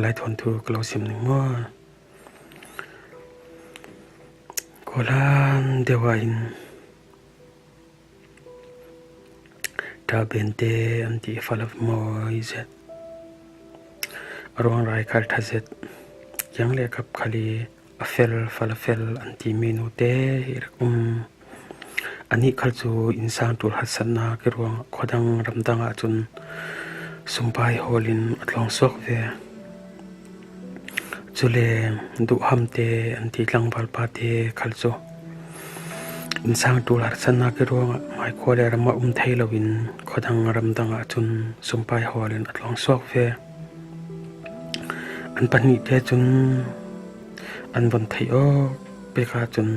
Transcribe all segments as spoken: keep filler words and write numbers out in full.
Lai thawn thu ka lo sim ning maw? Khualhan deuh ah in Ṭah Bente an ti fala mawi zet, a ruangrai khal ṭha zet, kiang le kap khal i a fel fala fel an ti mi nute hi rak um. Anih khal cu innsang ṭul harsatnak i ruang khuadang ramdang ah cun sumpai hawlin a tlawng suak ve. Cule Duhhamte an ti tlangval pate khal cu innsang ṭul harsatnak i ruangah hmaikhua le ram ah um thei loin khuadang ramdang ah cun sumpai hawlin a tlawng suak ve. An pahnihte cun an von theih awk pek ahcun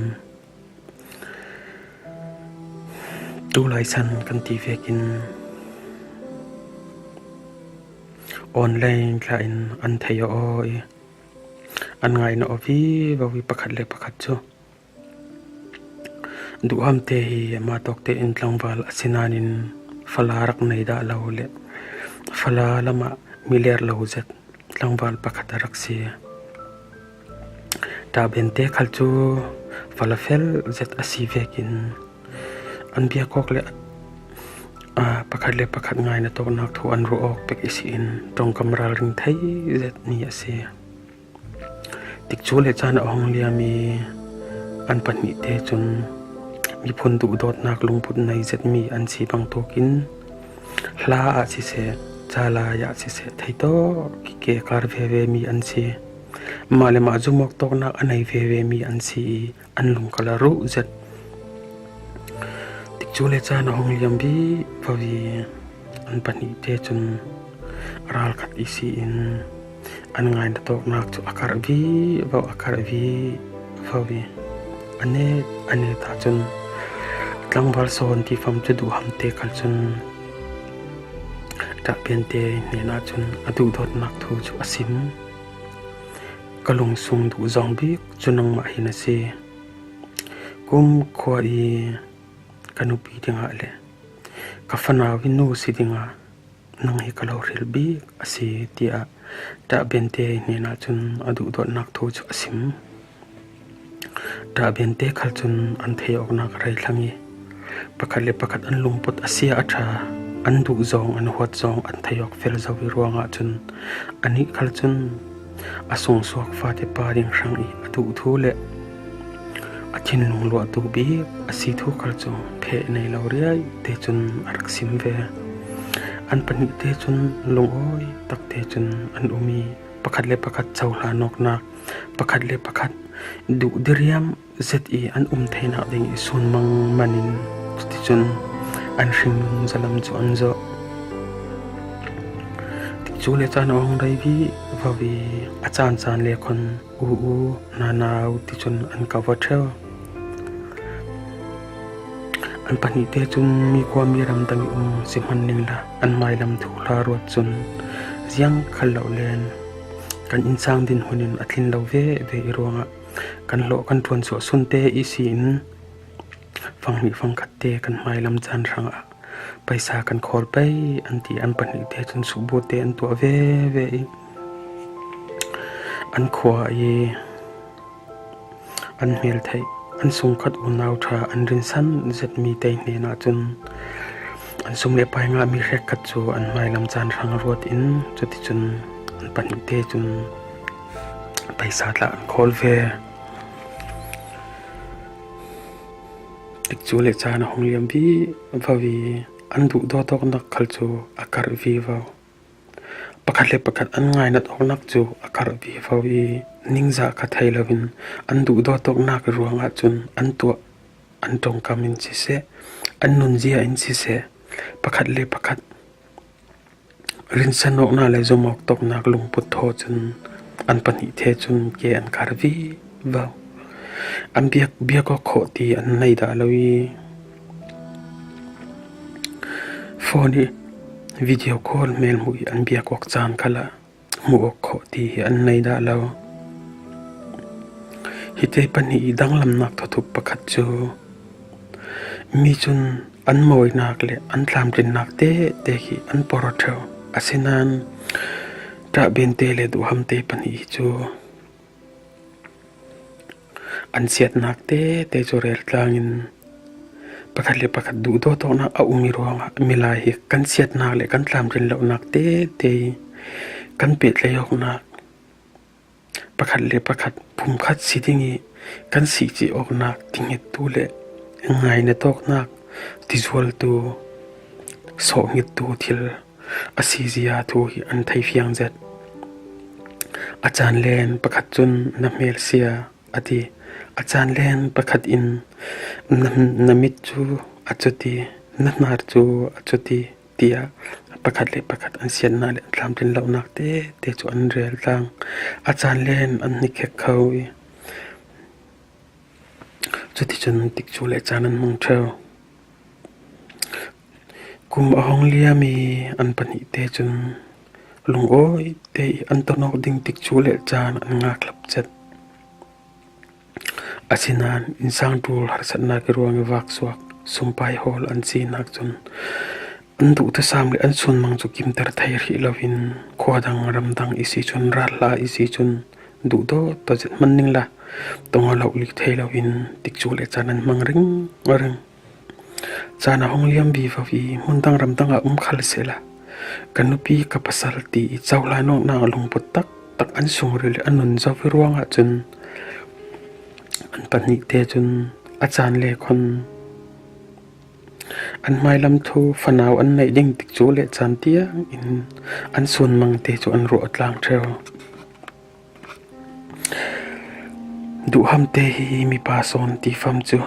tu laisan kan ti vekin online tla in an theih aw i an ngaihna aw vivo i pakhat le pakhat cu Duhhamte hi mah tawk tein tlangval a si nain fala rak nei dah lo le fala lamah mi ler lo zet tlangval pakhat a rak si. Ṭah Bente khal cu fala fel zet a si vekin an biak awk le, aa, pakhat le pakhat ngaihna tawknak thu an ruah awk pek i si in ṭongkam ralring thei zet mi a si. Tikcu le caan a hung liam i an pahnihte cun miphun duhdawtnak lungput nei zetmi an si bangtuk in hla ah siseh, ca lai ah siseh, theitawk i ke kar veve mi an si. Mah le mah zumawk tawknak a nei veve mi an si i an lungkal a ruh zet. Tikcu le caan a hung liam vivo i an pahnihte cun ralkhat i si in an ngaihna tawknak cu a karh vivo, a karh vivo i a net, a net ahcun tlangval sawn tifam cu Duhhamte khal cun Ṭah Bente hnenah cun a duhdawtnak thu cu a sim. Ka lungsung duh zong bik cu nangmah hi na si. Kumkhua i ka nupi dingah le ka fanau i nu si dingah nang hi ka lo hril bik a si, tiah Ṭah Bente hnenah cun a duhdawtnak thu cu a sim. Ṭah Bente khal cun an theih awknak a rei thlang i pakhat le pakhat an lungput a sia a ṭha, an duh zong, an huat zong an theih awk fel zo i ruangah cun anih khal cun a sungsuak fate pa ding hrang i a duh thu le a thinlung luahtu bik a si thu khal cu pheh nei lo riai te cun a rak sim ve. An pahnihte cun lungawi takte cun an um i pakhat le pakhat cohlan awknak, pakhat le pakhat duh diriam zet i an um theinak ding i sunmang manin cuticun an hringnun zalam cu an zawh. Tikcu le caan a hung rei vivo i a caan caan le khon u u, nanau ticun an kau a ṭheu. An pahnihte cun mi khuami ramdang i um si hman ning la an hmailam thuhla ruat cun ziang khal lo len kan innsang dinhmun in a tlin lo veve i ruangah kan hlawh kan ṭuan suahsun te i si in fang hnih fang khat te kan hmailam caan hrangah paisa kan khawl pei an ti. An pahnihte cun sukbur te an tuah veve i an khua i an hmel theih, an sungkhat unau ṭha an rinsan zetmi te hnenah cun an sum le pai ngahmi hrekkhat cu an hmailam caan hrang ruat in cuticun an pahnihte cun paisa tla an khawl ve. Tikcu le caan a hung liam vivo i an duhdawt awknak khal cu a karh vivo. Pakhat le pakhat an ngainat awknak cu a karh vivo i ningzah kha thei loin an duhdawt awknak ruangah cun an tuah, an ṭongkam in siseh, an nunzia in siseh, pakhat le pakhat rinsan awknak le zumawk tawknak lungput thaw cun an pahnihte cun ke an kar vivo. An biak, biak awk khawh ti an nei dah lo i phone i video call hmel hmuh i an biak awk caan khalah hmuh awk khawh ti hi an nei dah lo. Hite pahnih i danglamnak thawthup pakhat cu mi cun an mawinak le an tlamtlinnak tehte hi an por aw ṭheu. Asinain Ṭahbente le Duhhamte pahnih hi cu an siatnak tete cu rel tlangin pakhat le pakhat duhdawtawknak a um i ruangah milai hi kan siatnak le kan tlamtlin lonak tete i kan pehtlai awknak, pakhat le pakhat pumkhat si ding i kan sihcih awknak tinghittu le ngainatawknak tizualtu, sawhngittu thil a sizia thu hi an thei fiang zet. A caan len pakhat cun, "Na hmel sia," a ti. A caan len pakhat in, "Na, na mit cu a cuti, na hnar cu a cuti," tiah pakhat le pakhat an siatnak le an tlamtlin lonak tete cu an rel tlang. A caan len an hnikhek kho i cuticun tikcu le caan an hmang ṭheu. Kum a hung liam i an pahnihte cun lungawi te i an tonawk ding tikcu le caan an ngakhlap cet. Asinain innsang ṭul harsatnak i ruang i vaksuak sumpai hawl an sinak cun an duhthusam le an sunmang cu kimter thei hrih loin khuadang ramdang i si cun, ralhla i si cun duhdawt tawh zet hman ning la, tong a lo lik thei loin tikcu le caan an hmang ringring. Caan a hung liam vivo i hmun dang ramdang ah um khal sehla, ka nupi ka pasal ti i cohlan awknak lungput taktak an sungri le an nun zo i ruangah cun an pahnihte cun a caan le khon an hmailam thu fanau an neih ding tikcu le caan tiang in an sunmangte cu an ruah tlang ṭheu. Duhhamte hi mipa sawn tifam cu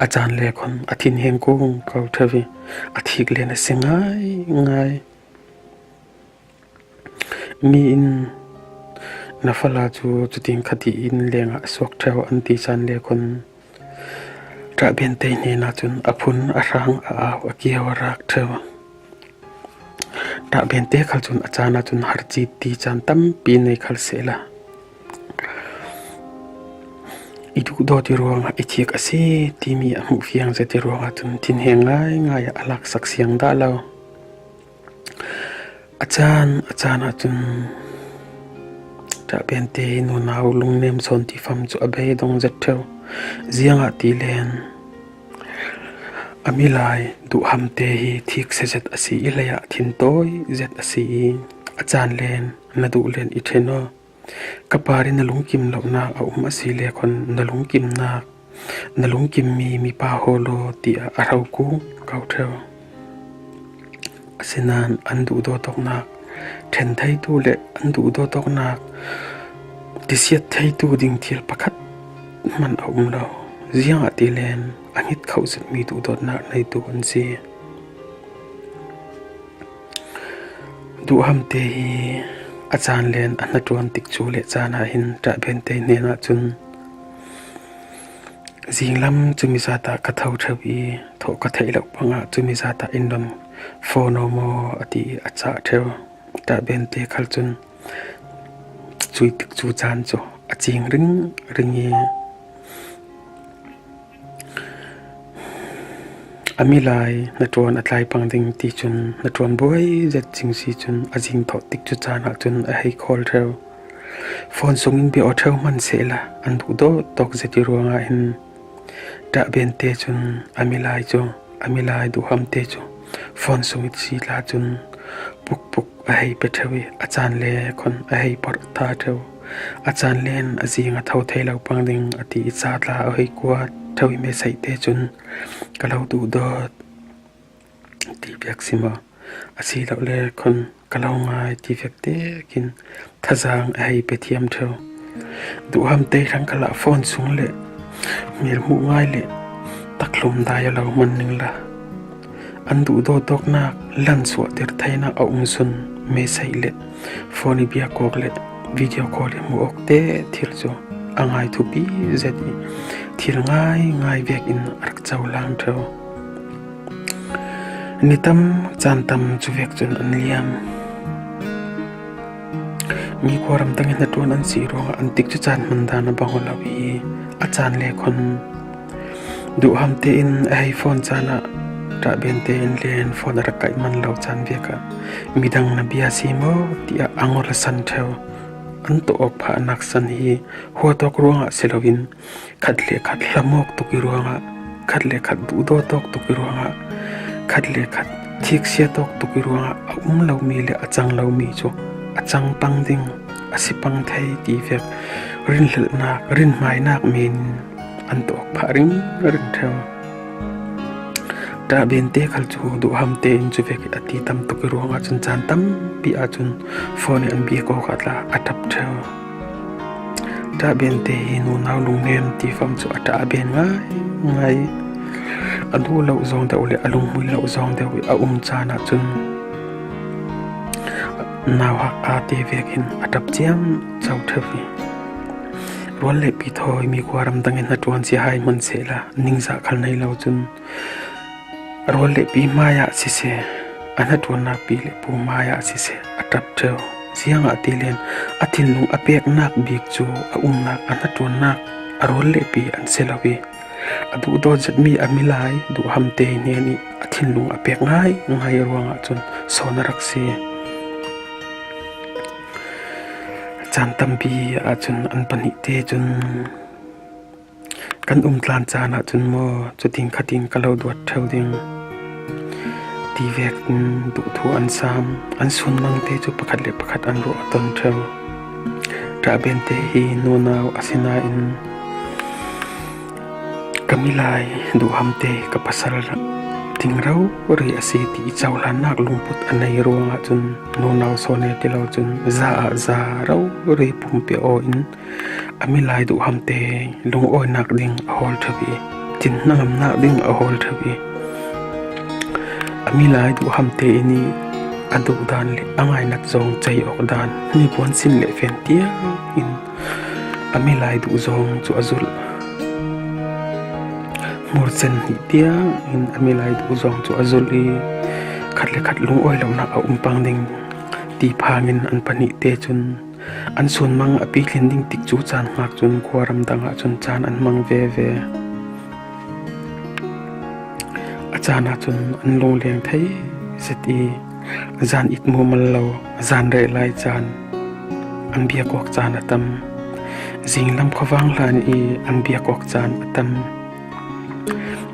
a caan le khon a thinheng kung ko ṭheu i a thik len a si ngaingai. Mi in, "Na fala cu cutin khatin lengah a suak ṭheu," an ti caan le khon Ṭahbente hnenah cun a phun, a hrang, a au, a kio a rak ṭheu. Ṭahbente khal cun a caan ahcun harci ti caan tampi nei khal sehla, i duhdawt i ruangah i thik a si timi a hmuh fiang zet i ruangah cun thinheng ngaingai ah a laksak siang dah lo. A caan, a caan ahcun Ṭahbente nunau lungnem sawn tifam cu a beidong zet ṭheu. Ziangahtile a milai Duhhamte hi thik se zet a si i, lei ah thintawi zet a si i, a caan len na duh len i ṭhen aw. Ka par in na lungkim lonak a um a si le khon na lungkimnak, na lungkimmi mipa haw law tiah a hro kung ko ṭheu. Asinain an duhdawtawknak, ṭhen theitu le an duhdawtawknak tisiat theitu ding thil pakhat hmanh a um lo. Ziangahtile a hngit khoh zetmi duhdawtnak neitu an si. Duhhamte hi a caan len a hnaṭuan tikcu le caan ah hin Ṭahbente hnenah cun, "Zinglam cumi zat ah ka tho ṭheu i, thawh ka theih loh pangah cumi zat ah in lon phone aw maw?" a ti i a cah ṭheu. Ṭahbente khal cun cuih tikcu caan cu a cing ringring i, a milai hnaṭuan a tlai pang ding ti cun hnaṭuan buai zet cing si cun a zing thawh tikcu caan ahcun a hei khawl ṭheu. Phone sungin bia aw ṭheu hmanh sehla an duhdawt tawk zet i ruangah hin Ṭahbente cun a milai cu, a milai Duhhamte cu phone sung i si tla cun pukpuk a hei pe ṭheu i a caan le khon a hei porh ta ṭheu. A caan len a zing a tho thei lo pang ding a ti i ca tla a hei kuat ṭheu i meseihte cun, "Ka lo duhdawt," ti piak si maw? Asilole khon, "Ka lo ngai," ti vek tekin thazaang a hei pe thiam ṭheu. Duhhamte hrang khalah phone sung le hmir hmuh ngai le takhlum dai a lo hman ning la, an duhdawtawknak lansuahter theinak a um sun meseih le phone i biak awk le video call i hmuh awk te thil cu a ngai thupi zet i thil ngaingai vekin a rak cohlang ṭheu. Ni tam caan tam cu vek cun an liam. Mikhua ramdang i hnaṭuan an si ruangah an tikcu caan hman dan a bang aw lo i a caan le khon Duhhamte in a hei phone caan ah Ṭah Bente in len phone a rak kaih man lo caan vek ah, midang na bia si maw tiah a ngol a san ṭheu. An tuah awk phah a naksan hi, huat awk ruangah si loin, khat le khat hlam awk tuk i ruangah, khat le khat duhdawt awk tuk i ruangah, khat le khat thiksiat awk tuk i ruangah a um lomi le a cang lomi cu a cang pang ding, a si pang thei ti vek rinhlelhnak, rinhmainak men in an tuah awk phah ringring ṭheu. Ṭah Bente khal cu Duh Hamte in cu vek a ti tam tuk i ruangah cun caan tampi ahcun phone i an biak awk ah tla a ṭap ṭheu. Ṭah Bente hi nunau lungnem ti fam cu a ṭah a ben ngaingai. A duh lo zong deuh le a lunghmui lo zong deuh i a um caan ahcun nauhak aa te vekin a ṭap ciamco ṭheu i, rual le pi thawi mi khua ramdang in hnaṭuan si hai hmanh sehla, ningzah khal nei lo cun a rual le pi hmaiah siseh, a hnaṭuannak pi le pu hmaiah siseh a ṭap ṭheu. Ziangahtile a thinlung a peknak bik cu a umnak, a hnaṭuannak a rual le pi an si lo i, a duhdawt zetmi a milai Duh Hamte hnen i a thinlung a pek ngaingai ruangah cun sawn a rak si. Caan tampi ahcun an pahnih te cun, kan umtlan caan ahcun maw, cutin khatin ka lo duat ṭheu ding ti vekin duhthu an sam. An sunmang te cu pakhat le pakhat an ruah a ton ṭheu. Ṭah Bente hi nunau a si nain, ka milai Duh Hamte ka pasal ding rori a si ti i cohlannak lungput a nei ruangah cun nunau Sone ti lo cun za ah za rori pumpiak aw in a milai Duh Hamte lungawinak ding a hawl ṭheu i, thin hnangamnak ding a hawl ṭheu i, a milai Duh Hamte in i a duh dan le a ngainat zong cei awk dan, hnipuan sin le fen tiang in a milai duh zong cu a zulh. Hmurcen hnih tiang in a milai duh zong cu a zulh i, khat le khat lungawi lonak a um pang ding ti phang in an pahnih te cun an sunmang a pihlin ding tik cu caan hngak cun khua ramdang ahcun caan an hmang veve. A caan ahcun an lungleng thei zet i, zan it mumal lo, zan reh lai caan an biak awk caan a tam. Zinglam khuavang hlan i an biak awk caan a tam.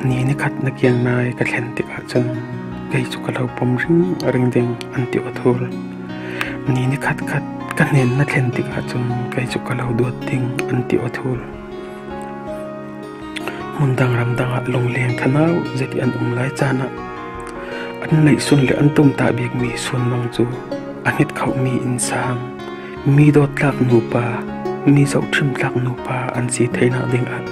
Ni nikhat na kiang nai ka thlen tikah cun kei cu ka lo pom ringring ding an ti aw thul. Ni nikhat khat ka hnen na thlen tikah cun kei cu ka lo duat ding an ti aw thul. Hmun dang ram dang ah lungleng thanau zet i an um lai caan ah an neihsun le an tumtah bikmi sunmang cu a hnget khomi innsang, mi dawttlak nupa, mi zohṭhimtlak nupa an si theinak dingah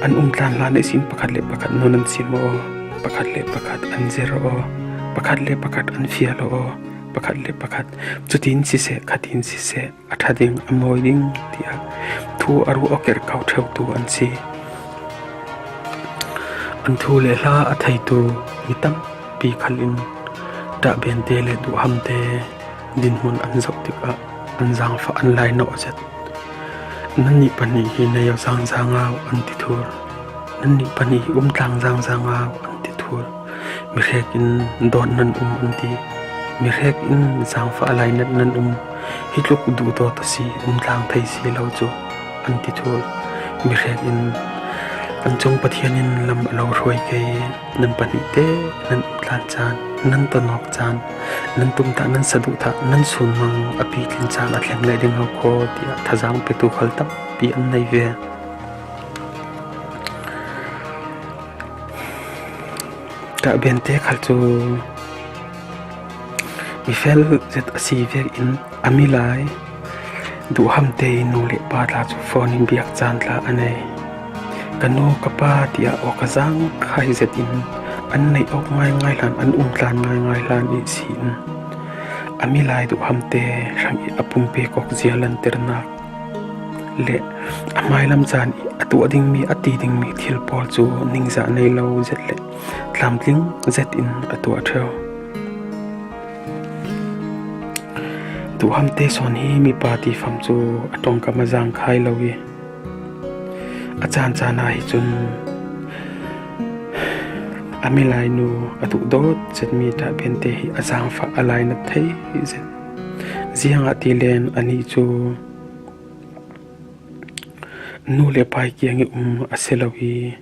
an umtlan hlan ihsin pakhat le pakhat nun an sim aw, pakhat le pakhat an zir aw, pakhat le pakhat an fial aw, pakhat le pakhat cutin siseh, khatin siseh, a ṭha ding, a mawi ding tiah thu a ruah aw kerhkau ṭheutu an si. An thu le hla a theitu mi tampi khal in Ṭahbente le Duhhamte dinhmun an zoh tikah an zaangfah an lainawh zet. Nannih pahnih hi na zaangzaangau an ti thur. Nannih pahnih hi umtlang zaangzaangau an ti thur. Mihrek in dawt nan um an ti. Mihrek in zaangfah lainat nan um. Hi tluk duhdawt a si, umtlang thei si lo cu an ti thur. Mihrek in an cung Pathian in lam a lo hruai kei. Nan pahnih te nan umtlan caan, nan tonawk caan, nan tumtah, nan saduhthah, nan sunmang a pitlin caan a thleng leh ding lo khaw tiah thazaang petu khal tampi an nei ve. Ṭahbente khal cu mifel zet a si vekin a milai Duhhamte i nu le pa tla cu phone in biak caan tla a nei. Ka nu ka pa tiah awk a zaang khai zet in an neih awk ngaingai hlan, an umtlan ngaingai hlan ihsin a milai Duhhamte hrang i a pumpek awk zia lanternak le a hmailam caan i a tuah dingmi, a ti dingmi thil pawl cu ningzah nei lo zet le tlamtling zet in a tuah ṭheu. Duhhamte sawn hi mipa tifam cu a ṭongkam a zaang khai lo i a caan caan ah hi cun A milainu a duhdawt zetmi Ṭahbente hi a zaangfah a lainat thei zet. Ziangahtile anih cu nu le pa kiang i um a si lo i,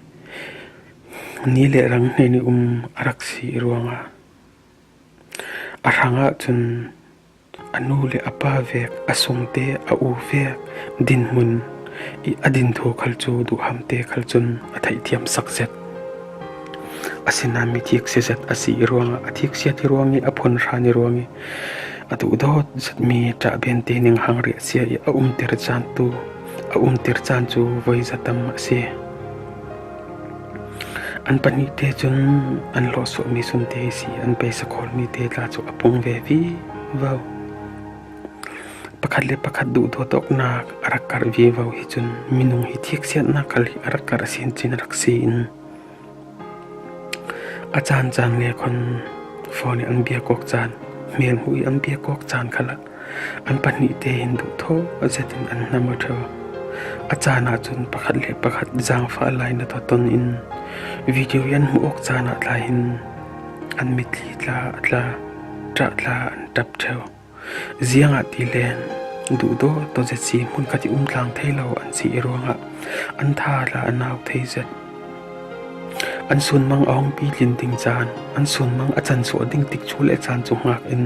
ni le rang hnen i um a rak si ruangah, a hrangah cun a nu le a pa vek, a sungte, a u vek dinhmun i a din thu khal cu duhhamte khal cun a theihthiam sak zet. Asinain mi thik si zet a si i ruangah, a thik siat i ruang i, a phun hran i ruang i, a duhdawt zetmi Ṭahbente ninghang riahsia i a umter caan tu, a umter caan cu voi zatam a si. An pahnihte cun an hlawhsuahmi sunte hi si an beisakhawl mite tla cu a pung ve vivo. Pakhat le pakhat duhdawt awknak a rak karh vivo hi cun minung hi thiksiatnak khal hi a rak karh a si hin cin a rak si in, a caan caan le khon phone i an biak awk caan, hmelhmuh i an biak awk caan khalah an pahnihte hin duhthaw zetin an hnam aw ṭheu. A caan ahcun pakhat le pakhat zaangfah lainat aw ton in video i an hmuh awk caan ah tla hin an mitthli tla a tla, ṭah tla an ṭap ṭheu. Ziangahtile duhdawt aw zet si, hmunkhat i um tlang thei lo an si i ruangah an tha tla a nau thei zet. An sunmang a hong pitlin ding caan, an sunmang a cansuah ding tikcu le caan cu hngak in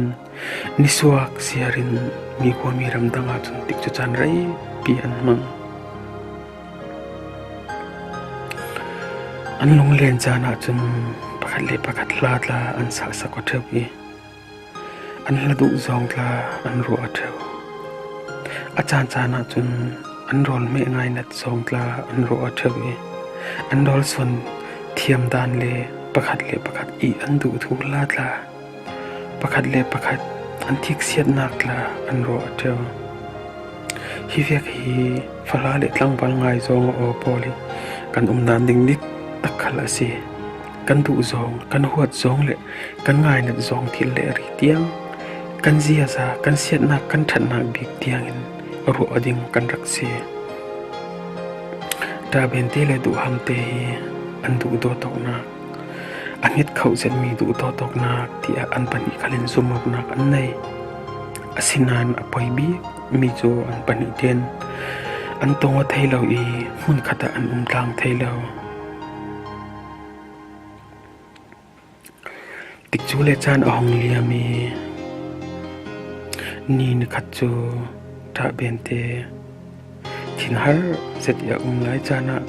nisuak siar in mi khua mi ramdang ahcun tikcu caan reipi an hmang. An lunglen caan ahcun pakhat le pakhat hla tla an sahsak aw ṭheu i, an hla duh zong tla an ruah aw ṭheu. A caan caan ahcun an rawl hmeh ngainat zong tla an ruah aw ṭheu i, an rawl suan thiam dan le pakhat le pakhat i an duh thu hla tla, pakhat le pakhat an thiksiatnak tla an ruah aw ṭheu. Hi vek hi fala le tlangval ngai zong aw pawl i kan umdan ding dik tak khal a si. Kan duh zong, kan huat zong le kan ngainat zong thil le ri tiang, kan ziaza, kan siatnak, kan ṭhatnak bik tiangin ruah aw ding kan rak si. Ṭahbente le duhhamte hi an duhdawt awknak, a hnget khoh zetmi duhdawt awknak tiah an pahnih khal in zum awknak an nei. Asinain a poi bikmi cu an pahnihte in an tong aw thei lo i, hmunkhat ah an um tlang thei lo. Tikcu le caan a hong liam i, ni nikhat cu Ṭahbente thinhar zet i a um lai caan ah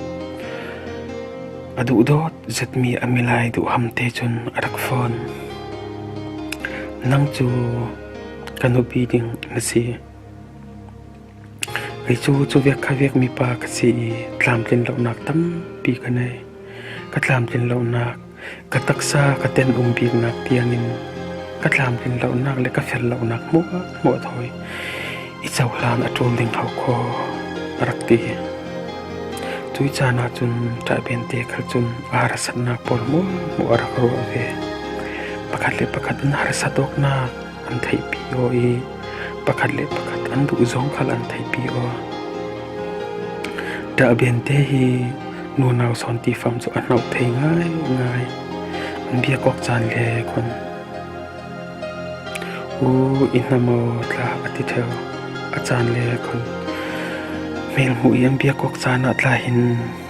a duhdawt zetmi a milai duhhamte cun a rak phone. Nang cu ka nupi ding na si. Kei cu cuvek khavek mipa ka si i tlamtlin lonak tampi ka nei. Ka tlamtlin lonak, ka taksa ka ten um biknak tiangin ka tlamtlin lonak le ka fel lonak hmuahhmuah thawi i cohlan a ṭul ding hau kho, a rak ti. Cuih caan ahcun Ṭahbente khal cun a harsatnak pawl hmuahhmuah a rak ruah ve. Pakhat le pakhat an harsat awknak an theihpi aw i, pakhat le pakhat an duh zong khal an theihpi aw. Ṭahbente hi nunau sawn tifam cu a hnauh thei ngaingai. An biak awk caan le khon, u i hnam aw tla a ti ṭheu. A caan le khon, hmelhmuh i an biak awk caan ah tla hin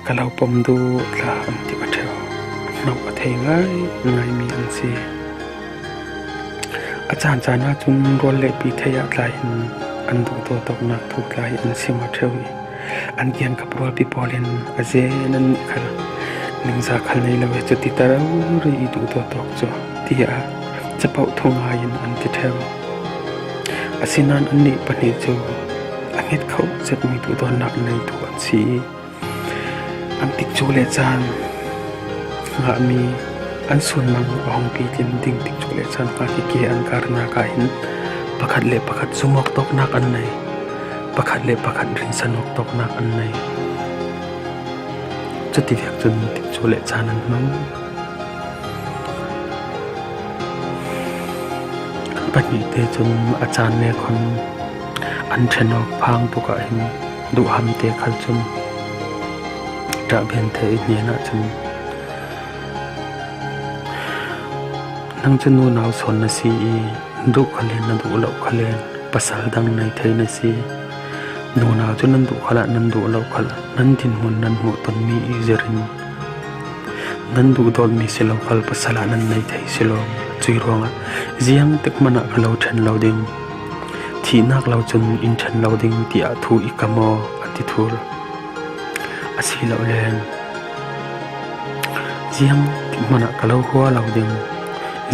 ka lo pom duh tla an ti aw ṭheu. A hnauh a thei ngaingaimi an si. A caan caan ahcun rawl lehpi thei ah tla hin an duhdawt awknak thu tla hi an sim aw ṭheu i, an kiangkap rualpi pawl in a zen an nih khal, ningza khal nei lo he cu ti ta rori i duhdawt awk cu, tiah capoh thu ngai in an ti ṭheu. Asinain annih pahnih cu a hnget khoh zetmi duhdawtnak neitu an si i, an tikcu le caan hngahmi, an sunmang a hong pitlin ding tikcu le caan hngak hi ke an karnak ah hin pakhat le pakhat zum awk tawknak an nei, pakhat le pakhat rinsan awk tawknak an nei. Cutivek cun tikcu le caan an hmang. An pahnihte cun a caan le khon an ṭhen awk phang tuk ah hin duhhamte khal cun Ṭahbente i hnenah cun, Nang cu nunau sawn na si i, duh khal in na duh loh khal in pasal dang nei thei na si. Nunau cu nan duh khal ah nan duh loh khal ah nan dinhmun nan hmuh tawnmi i zirin nan duhdawtmi si lo khal pasal ah nan nei thei si lo. Cui ruangah ziang tik hmanh ah ka lo ṭhen lo ding, thihnak lo cun in ṭhen lo ding tiah thu i kam aw, a ti thur. Asilole ziang tik hmanh ah ka lo hua lo ding,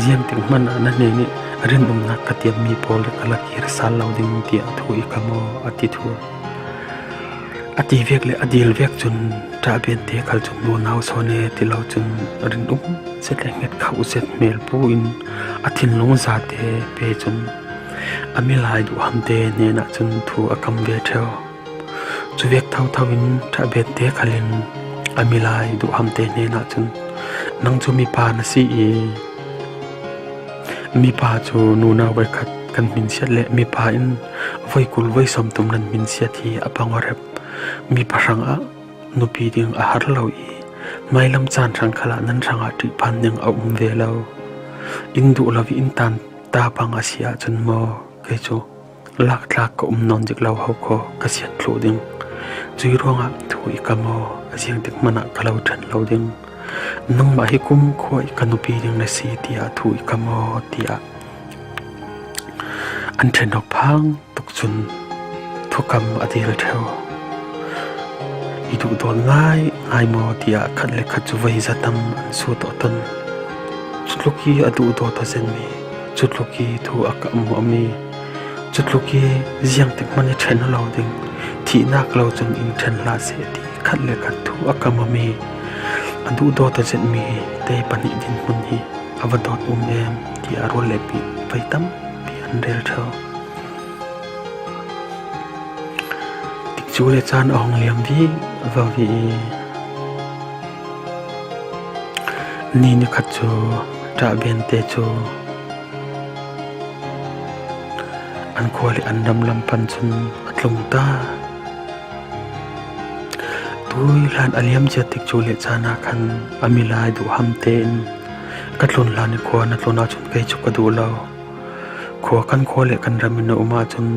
ziang tik hmanh ah na hnen i rinumnak ka tiammi pawl le ka la kir sal lo ding tiah thu i kam aw, a ti thur. A ti vek le a dil vek cun Ṭah Biante khal cun nunau sawn e ti lo cun rinum zet le hnget khauh zet hmel pu in a thinlung zate pe cun a milai Duh Hamte hnenah cun thu a kam ve ṭheo. Cuvek thotho in Ṭah Biante khal in a milai Duh Hamte hnenah cun, nang cu mipa na si i, mipa cu nunau voikhat kan hminsiat le mipa in voikul voi sawmthum nan hminsiat hi a pang aw rep. Mipa hrangah nupi ding a har lo i, hmailam caan hrang khalah nan hrangah ṭihphan ding a um ve lo. In duh lo i in tan ta pang a si ahcun maw, kei cu laktlak ka um nawn zik lo ho kho ka siat thluh ding. Cui ruangah thu i kam aw, a ziang tik hmanh ah ka lo ṭhen lo ding. Nangmah hi kumkhua i ka nupi ding na si, tiah thu i kam aw, tiah an ṭhen awk phang tuk cun thukam a dil ṭheo. I duhdawt ngai ngai maw tiah khat le khat cu voi zatam an sut aw ton. Cutluk i a duhdawt aw zenmi, cutluk i thu a kam awmi, cutluk i ziang tik hmanh i ṭhen aw lo ding, thihnak lo cun in ṭhen hlah seh ti khat le khat thu a kam awmi, a duhdawt aw zenmi hi tei pahnih dinhmun hi a va dawt um em tiah rual le pi voi tampi an rel ṭheo. Tikcu le caan a hung liam vivo i, ni nikhat cu Ṭah Biante cu an khua le an ram lam pan cun a tlung ta. Tui hlan a liam cia tikcu le caan ah khan a milai Duh Hamte in, ka tlun hlan i khua na tlun ahcun kei cu ka duh lo. Khua kan khua le kan ram in na um ahcun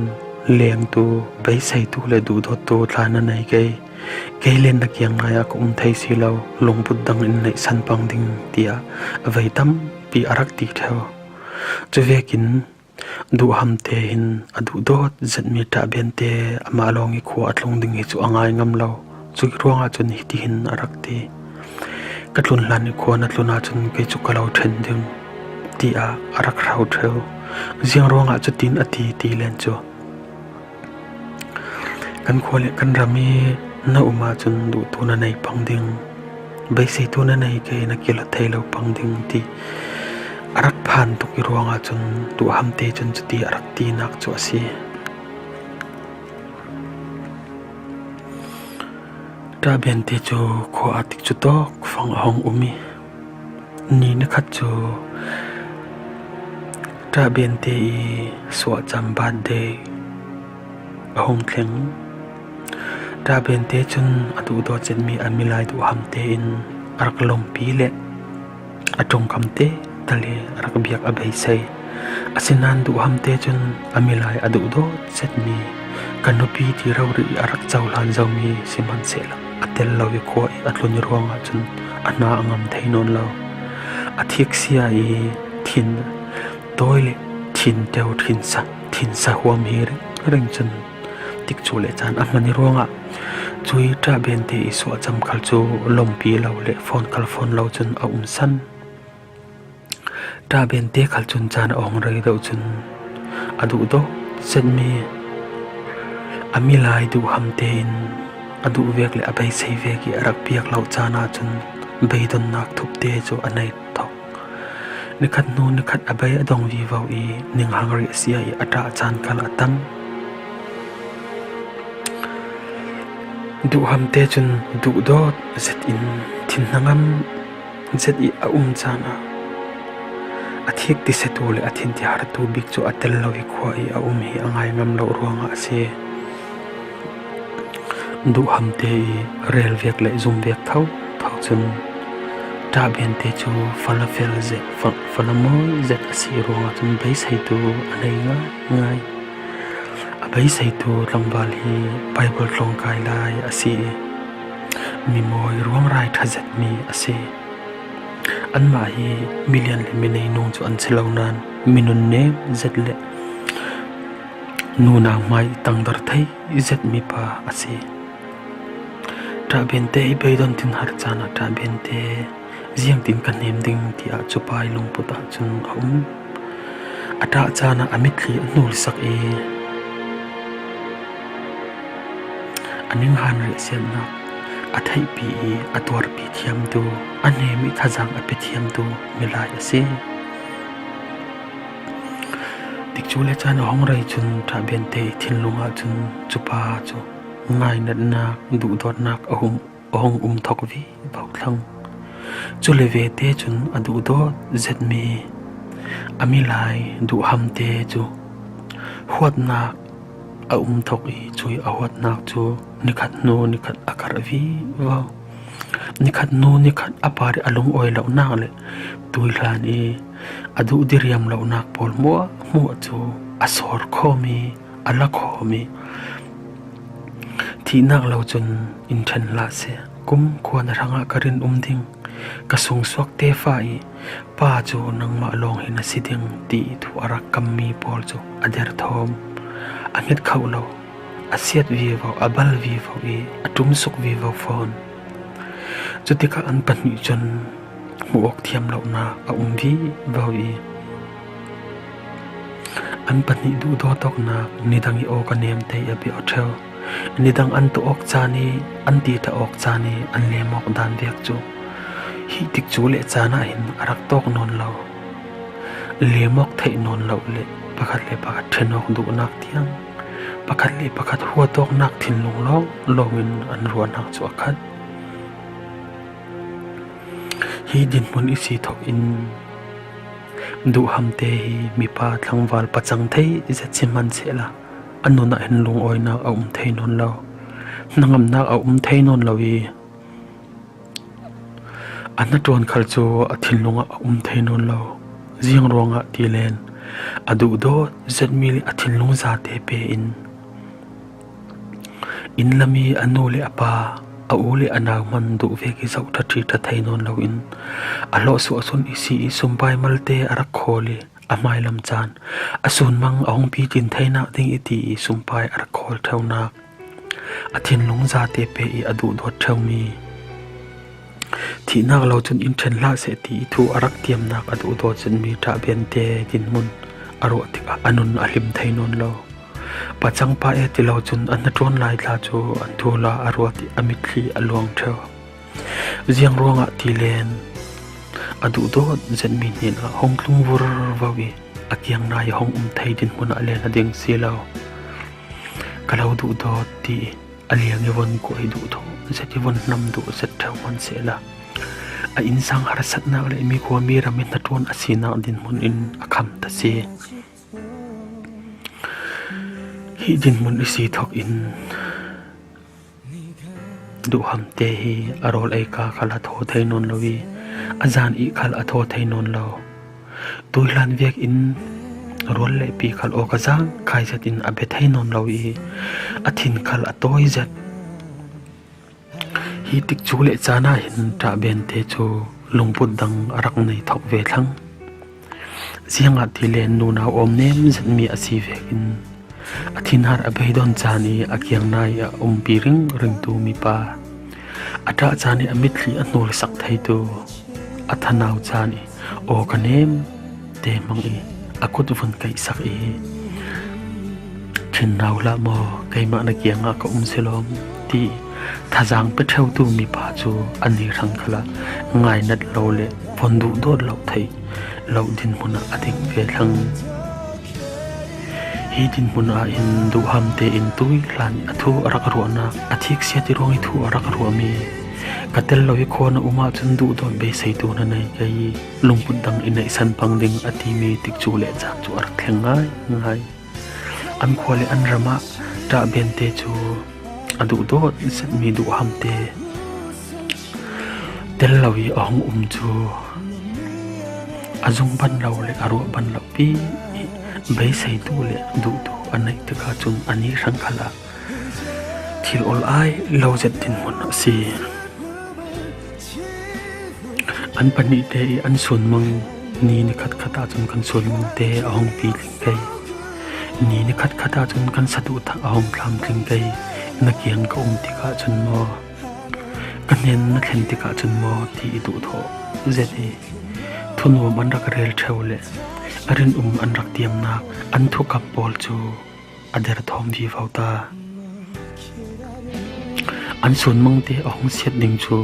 lengtu, beiseitu le duhdawttu tla na nei kei. Kei le na kiang ngai ah ka um thei si lo, lungput dang in neihsan pang ding, tiah a voi tampi a rak ti ṭheo. Cuvekin Duh Hamte hin a duhdawt zetmi Ṭah Biante amah lawng i khua a tlung ding hi cu a ngai ngam lo. Cui ruangah cun hitihin a rak ti, ka tlun hlan i khua na tlun ahcun kei cu ka lo ṭhen ding, tiah a rak hrau ṭheo. Ziang ruangah cutin a ti ti len cu, kan khua le kan ram i na um ahcun duhtu na nei pang ding, beiseitu na nei kei, na kilawt thei lo pang ding ti a rak phan tuk i ruangah cun Duh Hamte cun cuti a rak tinak cu a si. Ṭah Biante cu khua aa tikcu tawk fang a hung um i, ni nikhat cu Ṭah Biante i suahcam birthday a hung thleng. Ṭah Biante cun a duhdawt zetmi a milai Duh Hamte in a rak lawmpi le a ṭongkam te tal i a rak biak a beisei. Asinain Duh Hamte cun a milai a duhdawt zetmi, ka nupi ti rori i a rak cohlan zomi sihmanhsehlaw a tel lo i khua i a tlun i ruangah cun a hna a ngam thei nawn lo. A thiksia i thin tawi le thin teu, thin sa, thin sa huam hi ringring cun tikcu le caan a hman i ruangah cui Ṭah Biante i suahcam khal cu lawmpi lo le phone khal phone lo cun a umsan. Ṭah Biante khal cun caan a hung rei deuh cun a duhdawt zetmi a milai Duh Hamte in a duh vek le a beisei vek i a rak piak lo caan ahcun beidonnak thupte cu a nei thok. Nikhat hnu nikhat a bei a dong vivo i ninghang riahsia i a ṭah caan khal a tam. Duh Hamte cun duhdawt zetin thin hnangam zet i a um caan ah a thik ti setu le a thin ti hartu bik cu a tel lo i khua i a um hi a ngai ngam lo ruangah a si. Duh Hamte i rel vek le zum vek thotho cun Ṭah Bente cu fala fel zet, fa-, fala mawi zet a si ruangah cun beiseitu a nei ngaingai. A beiseitu tlangval hi Baibal tlawngkai lai a si i, mimawi ruangrai ṭha zetmi a si. Anmah hi milian le minei nung cu an si lo nain, minun nem zet le nunau hmai tangdar thei zetmi pa a si. Ṭah Bente i beidon thinhar caan ah Ṭah Bente ziangtin ka hnem ding tiah cupa i lungput ahcun a um. A ṭah caan ah a mitthli a hnulsak i, a ninghan riahsiatnak a theihpi i a tuarpi thiamtu, a hnem i thazaang a pe thiamtu milai a si. Tikcu le caan a hung rei cun Ṭah Bente i thinlung ahcun cupa cu ngainatnak, duhdawtnak a hung, a hung um thok vivo thlang. Cule vete cun a duhdawt zetmi a milai duhhamte cu huatnak a um thok i, cui a huatnak cu nikhat hnu nikhat a karh vivo. Nikhat hnu nikhat a par i a lungawi lonak le tuihlan i a duh diriam lonak pawl hmuahhmuah cu a sawr khawm i, a la khawm i, thihnak lo cun in ṭhen hlah seh, kum khuana hrangah ka rin um ding, ka sungsuak tefa i pa cu nangmah lawng hi na si ding, ti thu a rak kammi pawl cu a derthawm, a hnget kho lo, a siat vivo, a bal vivo i a ṭumsuk vivo fawn. Cutikah an pahnih cun hmuh awk thiam lonak a um vivo i, an pahnih duhdawt awknak nidang i aw ka nemte i a bia ṭheu. Nidang an tuah awk caan i, an ti ṭha awk caan i an lem awk dan vek cu hi tikcu le caan ah hin a rak tawk nawn lo. Lem awk theih nawn lo le pakhat le pakhat ṭhen awk duhnak tiang, pakhat le pakhat huat awknak thinlung lawng lawng in an ruahnak cu a khat. Hi dinhmun i si thawk in duhhamte hi mipa tlangval pacang thei zet si hmansehla, a nun ah hin lungawinak a um thei nawn lo, hnangamnak a um thei nawn lo i, a hnaṭuan khal cu a thinlung ah a um thei nawn lo. Ziang ruangah ti len, a duhdawt zetmi le a thinlung zate pe in, inn lam i a nu le a pa, a u le a nau hman duh vek i zoh ṭha ṭhi ṭha thei nawn loin, a hlawh suahsun i si i sumpai malte a rak khawl i, a hmailam caan a sunmang a hung pitin theinak ding i ti i sumpai a rak khawl ṭheunak, a thinlung zate pe i a duhdawt ṭheumi, thihnak lo cun in ṭhen hlah seh ti i thu a rak tiamnak a duhdawt zetmi Ṭah Bente dinhmun a ruah tikah a nun a hlim thei nawn lo. Pacang pa e ti lo cun a hnaṭuan lai tla cu an thula a ruat i a mitthli a luang ṭheu. Ziang ruangah ti len, a duhdawt zetmi hnenah hung tlung vurvo i a kiangna i hung um thei dinhmun ah len a ding si lo. Ka lo duhdawt ti i a liang i von kuah i duhthawh zet i von hnam duh zet ṭheu hmansehla, a innsang harsatnak le mikhua miram i hnaṭuan a sinak dinhmun in a kham ta si. Hi dinhmun i si thawk in duhhamte hi a rawl eika khal a thaw thei nawn lo i, a zan ih khal a thaw thei nawn lo. Tuihlan vekin rawl le pi khal awk a zang khai zet in a bia thei nawn lo i, a thin khal a tawi zet. Hi tikcu le caan ah hin Ṭah Bente cu lungput dang a rak nei thawk ve thlang. Ziangahtile nunau awm nem zetmi a si vekin a thinhar a beidon caan i a kiangna i a umpi ringringtu mipa, a ṭah caan i a mitthli a hnulsak theitu, a thanau caan i aw ka nem te hmang i a kut vun kaihsak i, "Ṭhinnau hlah maw, keimah na kiangah ka um si lawm," ti thazaang pe ṭheutu mipa cu a ni hrang khalah ngainat lo le von duhdawt lo theih lo dinhmun ah a ding ve thlang. Hi dinhmun ah hin duhhamte in tuihlan i a thu a rak ruahnak, a thiksiat i ruang i thu a rak ruahmi, "Ka tel lo i khua na um ahcun duhdawt beiseitu na nei kei i, lungput dang i neihsan pang ding," a timi tikcu le caan cu a rak thleng ngaingai. An khua le an ram ah Ṭah Bente cu a duhdawt zetmi duhhamte tel lo i a hong um cu a zung ban lo le a ruah ban lo pi i beiseitu le duhtu a neih tikah cun a ni hrang khalah thil ol ai lo zet dinhmun a si. An pahnih te i an sunmang ni nikhat khat ahcun kan sunmang te a hong pitling kei. Ni nikhat khat ahcun kan saduhthah a hong tlamtling kei. Na kiang ka um tikah cun maw, ka hnen na thlen tikah cun maw ti i duhthawh zet i thunuam an rak rel ṭheu le a rinum an rak tiamnak an thukam pawl cu a derthawm vivo ta. An sunmang te a hong siat ding cu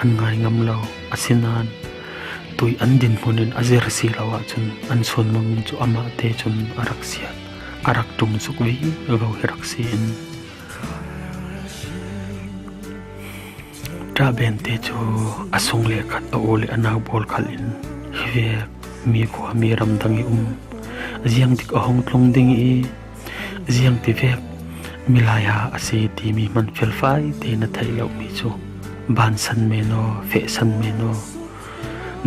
an ngai ngam lo. Asinain tui an dinhmun in a zir si lo ahcun an sunmang cu amah te cun a rak siat, a rak ṭum suk vivo hi rak si in, Ṭahben te cu a sung le khat a u le a nau pawl khal in hi vek mi khua mi ram dang i um, ziang dik a hong tlung ding i, ziang ti vek milai ha a si timi hman felfai te na theih lomi cu bansan men aw, fehsan men aw.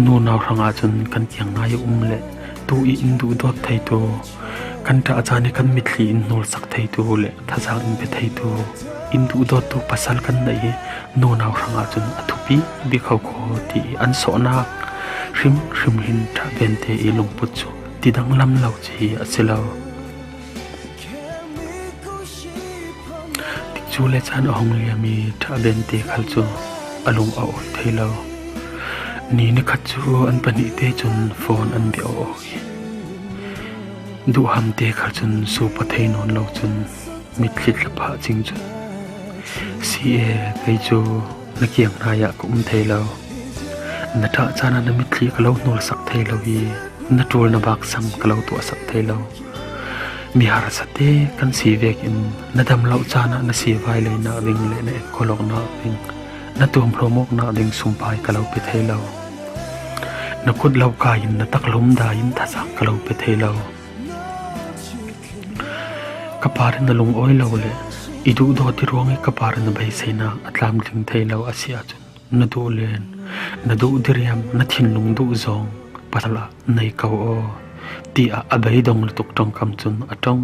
Nunau hrang ahcun kan kiang ngai a um le tu i in duhdawt theitu, kan ṭah caan i kan mitthli in hnulsak theitu le thazang in pe theitu, in duhdawttu pasal kan neih i nunau hrang ahcun a thupi bik kho kho ti i an sawhnak hrimhrim hin Ṭahben te i lungput cu tidang lam lo ci hi a si lo. Tikcu le caan a hong liam i Ṭahben te khal cu a lung a awi thei lo. Ni nikhat cu an pahnih te cun phone an bia aw i Duhham te khal cun supa thei nawn lo cun mitthli tla phah cing cun, "Si e, kei cu na kiang hnai ah ka um thei lo. Na ṭah caan ah na mitthli ka lo hnulsak thei lo i na ṭul na bak sam ka lo tuahsak thei lo. Mi harsa te kan si vekin na dam loh caan ah na sivai leinak ding le na enkolawknak ding, na tuamhlawm awknak ding sumpai ka lo pe thei lo. Na kut lo kai in na takhlum dai in thazang ka lo pe thei lo. Ka par in na lungawi lo le i duhdawt i ruang i ka par in na beiseinak a tlamtling thei lo a si ahcun na duh len, na duh diriam, na thinlung duh zong pasal ah nei ko aw," tiah a beidong lutuk ṭongkam cun a ṭong.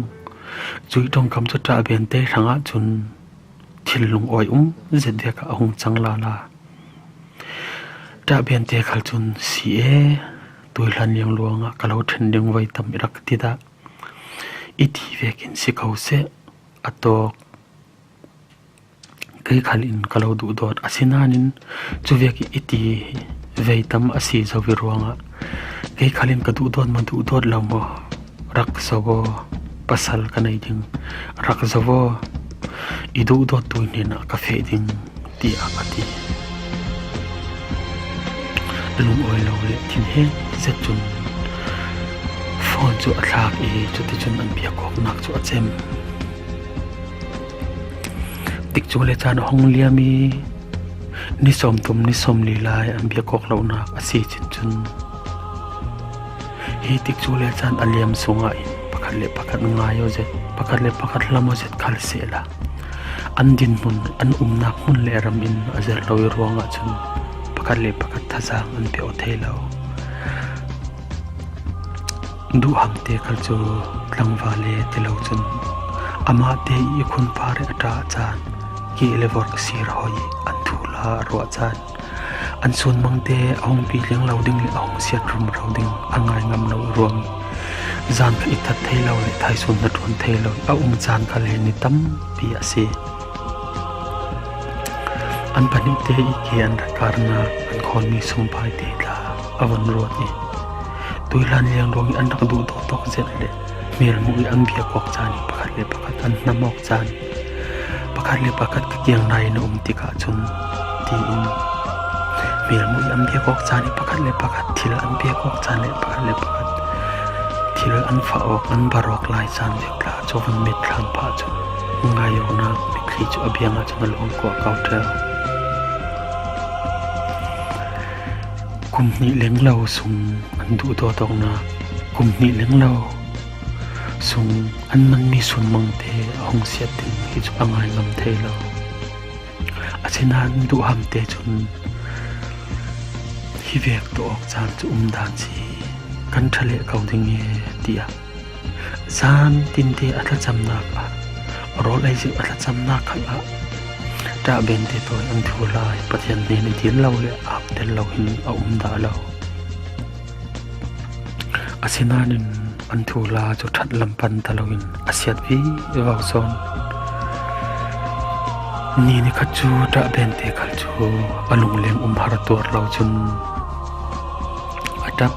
Cuih ṭongkam cu Ṭahben te hrangah cun thil lungawi um zet vek ah a hung cang lala. Ṭahben te khal cun, "Si e, tuihlan liangluang ah ka lo ṭhen ding voi tam i rak ti dah? I ti vekin si ko seh, a tawk. Kei khal in ka lo duhdawt, asinain cuvek i ti vei tam a si zo i ruangah kei khal in ka duhdawt maw, duhdawt lo maw, rak zoh aw, pasal ka nei ding, rak zoh aw, i duhdawttu hnenah ka feh ding," tiah a ti. Lungawi lo le thinheng zet cun phone cu a thlak i cuticun an biak awknak cu a cem. Tikcu le caan a hong liam i ni sawmthum, ni sawmli lai an biak awk lonak a si cincun, hi tikcu le caan a liam sungah in pakhat le pakhat ngai aw zet, pakhat le pakhat hlam aw zet khal sehla, an dinhmun, an umnak hmun le ram in a zer lo i ruangah cun pakhat le pakhat thazang an pe aw thei lo. Duhham te khal cu tlangval le ti lo cun amah te i khunpar i a ṭah caan, keh le vorh sir hoi an thuhla a ruah caan, an sunmang te a hung pitling lo ding le a hung siat rumro ding a ngai ngam lo i ruang i zan kha i that thei lo le thaisun hnaṭuan thei lo i a um caan khal hi ni tampi a si. An pahnih te i ke an rak karnak, an khawnmi sumpai te tla a von ruat i tuihlan liangluang i an rak duhdawt awk zet le hmelmuh i an biak awk caan i pakhat le pakhat an hnam awk caan, pakhat le pakhat ka kiang nai na um tikah cun tiin hmelmuh i an biak awk caan i pakhat le pakhat thil an biak awk caan le pakhat le pakhat thil an fah awk, an bar awk lai caan deuh tla cu van met thlang phah cun ngai awknak mitthli cu a biang ahcun a luang kuah ko ṭheu. Kum hnih lenglo sung an duhdawt awknak, kum hnih lenglo sung an manmi sunmang te a hung siat ding hi cu a ngai ngam thei lo. Asinain Duhham te cun Hi vek tawh awk caan cu um dan si, kan ṭha leh ko ding e, tiah zan tinte a thlacamnak ah, rawl ei zing a thlacamnak khalah Ṭah Bente thawi an thuhla hi Pathian hnen i dil lo le ap tel lo hin a um dah lo. Asinain an thuhla cu ṭhat lam pan ta loin a siat vivo sawn. Ni nikhat cu Ṭah Bente khal cu a lungleng um har tuar lo cun a ṭap.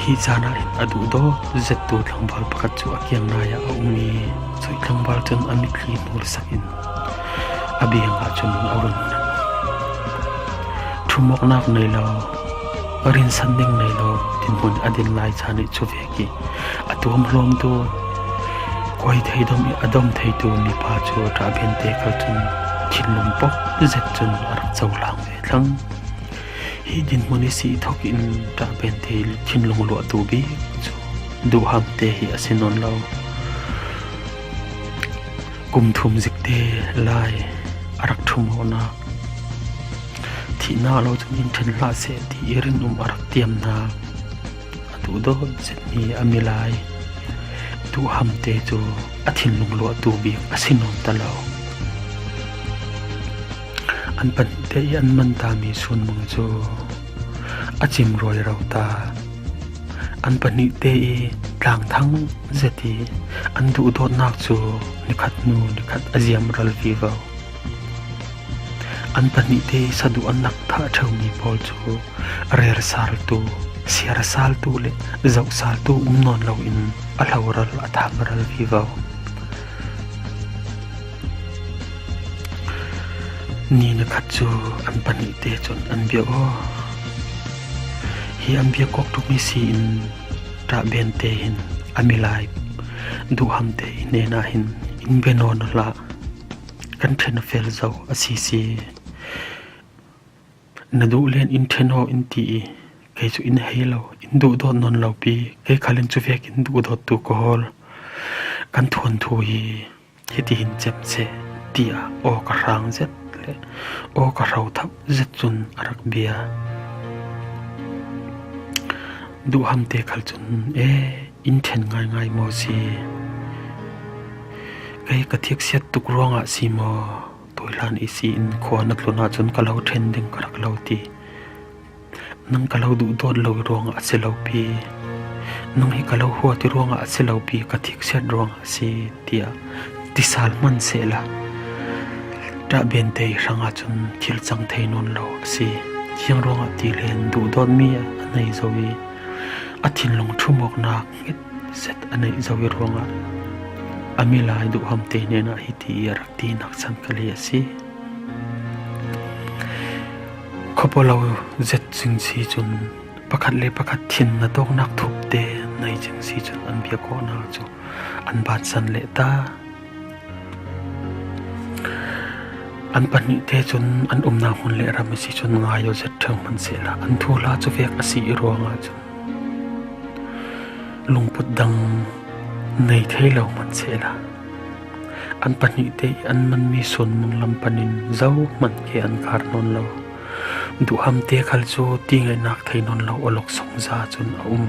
Hi caan ah hin a duhdawt zettu tlangval pakhat cu a kiang nai ah a um i cuih tlangval cun a mitthli hnursak in a biang ah cun a vun hman. Ṭhumawknak nei lo, rinsan ding nei lo dinhmun a din lai caan i cuvek i a tuamhlawmtu, kuai thei dom i a dom theitu mipa cu Ṭah Bente khal cun thinlung pok zet cun a rak cohlang ve thlang. Hi dinhmun i si thawk in Ṭah Bente thinlung luahtu bik cu Duh Hamte hi a si nawn lo. Kum thum zikte lai a rak ṭhumawknak, thihnak lo cun in ṭhen hlah seh ti i rinum a rak tiamnak, a duhdawt zetmi a milai Duh Hamte cu a thinlung luahtu bik a si nawn ta lo. An pahnihte i an man tami sunmung cu a cim ruairo ta. An pahnihte i tlangthang zet i an duhdawtnak cu nikhat hnu nikhat a ziam ral vivo. An pahnihte i saduh an rak thah ṭheumi pawl cu rersaltu, siarsaltu le zohsaltu um nawn loin a hloral a tham ral vivo. Ni nikhat cu an pahnihte cun an bia aw. Hi an biak awk ṭum i si in Ṭah Bente hin a milai Duh Hamte i hnenah hin, "In bia nawn hlah, kan ṭhen a fel zo a si si. Na duh len in ṭhen aw," in ti i, kei cu in hei lo, in duhdawt nawn lo pi, kei khal in cuvek in duhdawttu ka hawl. Kan thuanthu hi hitihin cem seh, tiah aw ka hrang zet le aw ka hrothap zet cun a rak bia. Duh Hamte khal cun, "E, in ṭhen ngaingai maw si? Kei ka thiksiat tuk ruangah si maw? Tuihlan i si in khua na tlun ahcun ka lo ṭhen ding ka rak lo ti. Nang ka lo duhdawt lo ruangah a si lo pi, nang hi ka lo huat i ruangah a si lo pi, ka thiksiat ruangah a si," tiah ti sal hmanh sehla, Ṭah Bente i hrangah cun thil cang thei nawn lo a si. Ziang ruangah ti len duhdawtmi a nei zo i a thinlung ṭhumawknak nget zet a neih zo i ruangah a milai Duh Hamte hnenah hiti i a rak tinak chan kali a si. Khuapawlo zet cing si cun pakhat le pakhat thin na tawknak thupte nei cing si cun an biak awknak cu an bansan leh ta. An pahnihte cun an umnak hmun le ram i si cun ngai aw zet ṭheu hmanh sehla, an thuhla cuvek a si i ruangah cun lungput dang nei thei lo hmanh sehla, an pahnihte i an manmi sunmung lam panin zohmanh ke an kar nawn lo. Duh Hamte khal cu ti ngaihnak thei nawn lo awlok song za cun a um.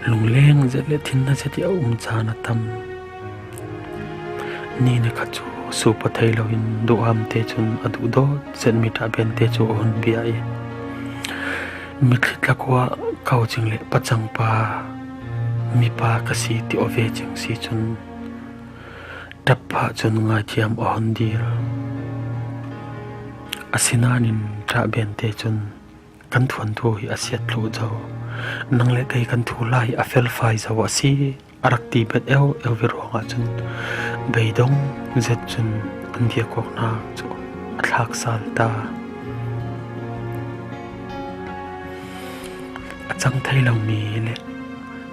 Lungleng zet le thinna zet i a um caan a tam. Ni nikhat cu supa thei loin Duh Hamte cun a duhdawt zetmi Ṭah Bente cu a hun bia i, "Mitthli tlakuah ko cing le pacang pa mipa ka si ti aw ve cing si cun ṭap phah cun ngaithiam a hun dil. Asinain Ṭah Bente cun kan thuanthu hi a siat thluh zo. Nang le kei kan thuhla hi a felfai zo a si," a rak ti bet eu eu i ruangah cun beidong zet cun an biak awknak cu a thlak sal ta. A cang thei lomi le